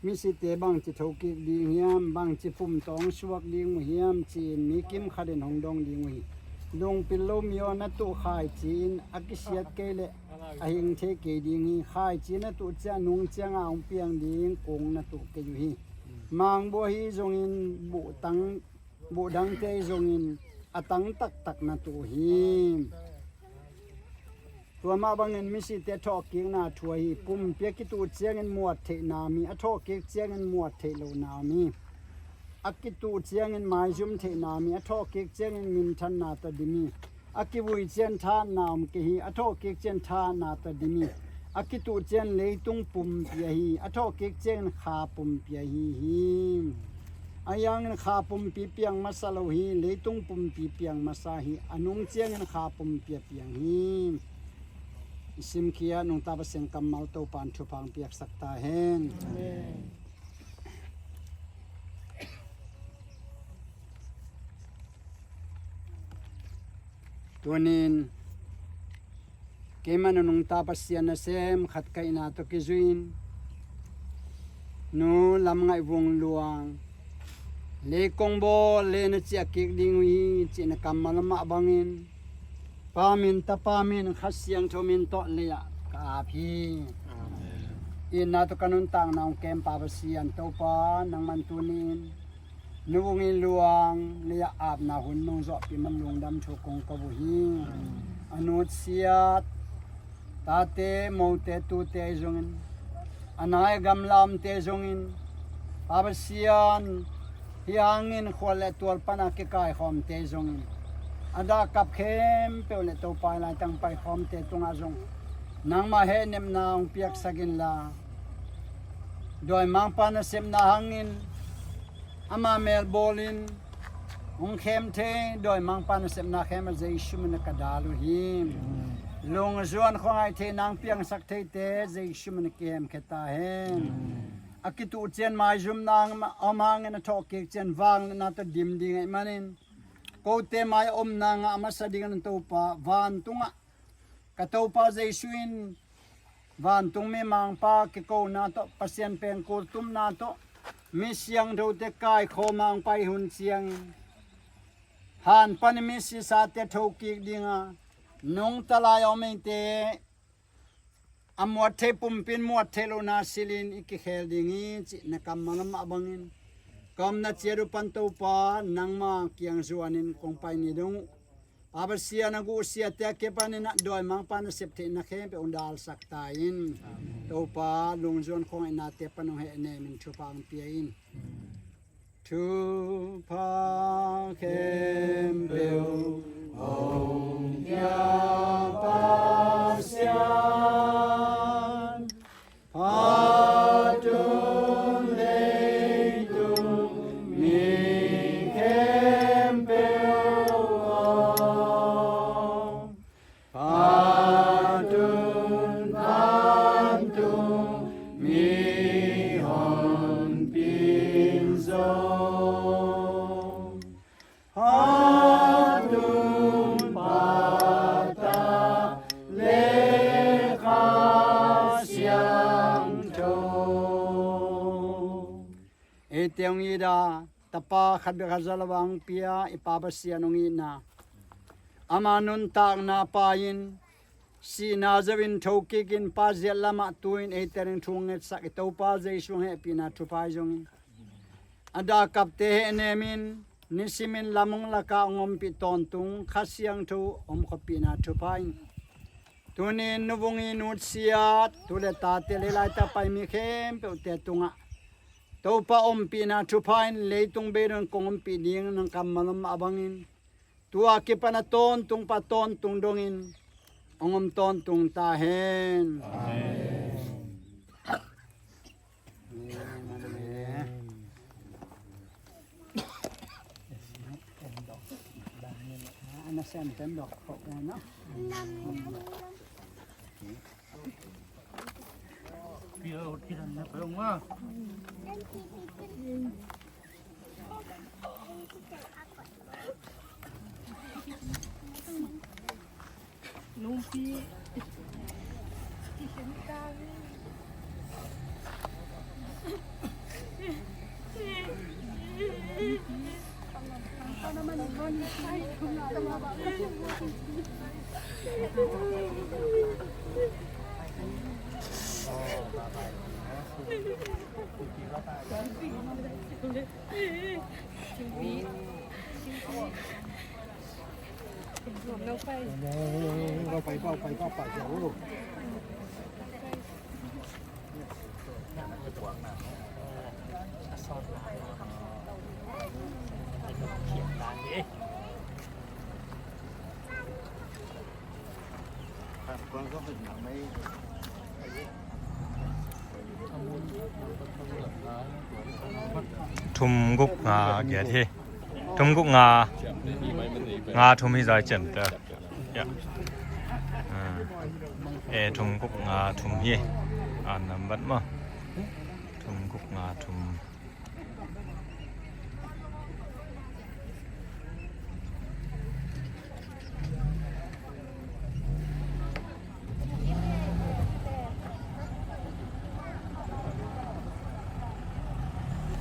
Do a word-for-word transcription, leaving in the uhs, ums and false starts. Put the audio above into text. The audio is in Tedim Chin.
Misite bangci thokik ding hiam, bangci pumtawng suak ding uh hiam ci-in mi kimkhat in hong dong ding uh hi. Lungpil lo mi aw, na tuh khaici in a kisiat kei leh a hing thei kei ding hi. Khaici na tuh ciang a nung ciangah hong piang ding kung na tuh kei uh hi. Mangbua hi zongin buhtang buhdangte ahi zongin a tang taktak na tuh uh hi. Tua mah bangin misite thawhkikna thu ahi, pumpi a kituh ciangin muat theihna mi, a thawhkik ciangin muat theih lohna mi, a kituh ciangin maizum theihna mi, a thawhkik ciangin minthanna tawh dim hi. A kivui ciang thahatna om kei hi, a thawhkik ciang thahatna tawh dim hi. A kituh ciang leitung pumpi ahi, a thawhkik ciangin kha pumpi ahi hi. Ahi hangin kha pumpi piang masa lo hi, leitung pumpi piang masa hi, a nung ciangin kha pumpi a piang hi. I simkhia nungta Pasian kammal Topa in thupha hong piaksak ta hen. Amen. Tunin keimah nungta Pasian nasem khat ka hihna tawh kizui-in Nu Lam Ngaih Vung Luang, leikong bawl le na ciah kik ding uh hi cih na kammal a mah bangin Pa min, Tapa min, Kha Siangtho min tawh lei-ah ka ap hi. Amen. Itna tawh ka nuntakna hong kem Pa Pasian Topa, nangman tuni-in Nu Vung Ih Luang lei-ah apna hun nong zawhpih man lungdam thu kong ko uh hi. A nutsiat tate, mote, tute ahi zongin, a nai a gamla omte ahi zongin, Pa Pasian, hih hangin khual le tual pana kikaikhawmte ahi zongin, a dahkap khempeuh le Topa, hih laitang paikhawmte tungah zong nangmah hehnepna hong piaksak inla, dawimangpa nasepna hangin ama mel bawlin hong khem thei, dawimangpa nasepna khem a Jesu min a ka dal uh hi. Lungzuan khuangaih thei nang piangsak theite Jesu min a kihemkhia ta hen. A kituh ciang maizumna om hangin a thawhkik ciang vangliatna tawh dim ding ahih manin, kote mai a omna ngah masa dingin Topa, vantungah ka Topa Jesu in vantungmi Mangpa kikona tawh, Pasian pengkul tumna tawh, mi siangthote kaikhawm a hong pai hun ciangin, han panin misisate thokik dinga, nungta lai a om eite a muat thei pumpi in muat theih lohna silhin i kikhel ding hi cih na kammal a mah bangin, ka omna ciat uh pan Topa, nangma kiang zuanin kong pai ni dong uh, Pa Pasian, a guhsiate a kipanin a dawimangpa nasep theihna khempeuh hong dalsak ta in. Topa, lungzuan khuangaihnate pan hong hehnem in thupha hong pia in. Thupha khempeuh hong pia Pasian, phatun leitung mi khempeuh aw, phatun, phatun mi honpin zong, phatun Pata le Kha Siangtho. Eite hong it a, Tapa khat bek khat za lo a hong pia i Pa Pasian hong itna, ama nuntakna pai-in, sihna zo-in thokikin, Pa ziat lamah tu-in eite ading thu hong ngetsak i Topa Jesu hong hehpihna thupha ahi zongin, a dahkapte hehnemin, nisimin lam hong laka hong ompih tawntung Kha Siangtho omkhuapihna thupha in, tuni-in Nu Vung Ih nutsiat tu le tate, lei laitak pai mi khempeuhte tungah Topa ompihna thupha in leitung bei dongin kong ompih ding na kammal a mah bangin, tua kipan a tawntung pan tawntung dongin hong om tawntung ta hen. Amen. Thum guk nga giat hi. Thum guk nga, nga thum hi zai cem ta. Ya. Ah. E thum guk nga thum hi. A nambat ma. Thum guk nga thum.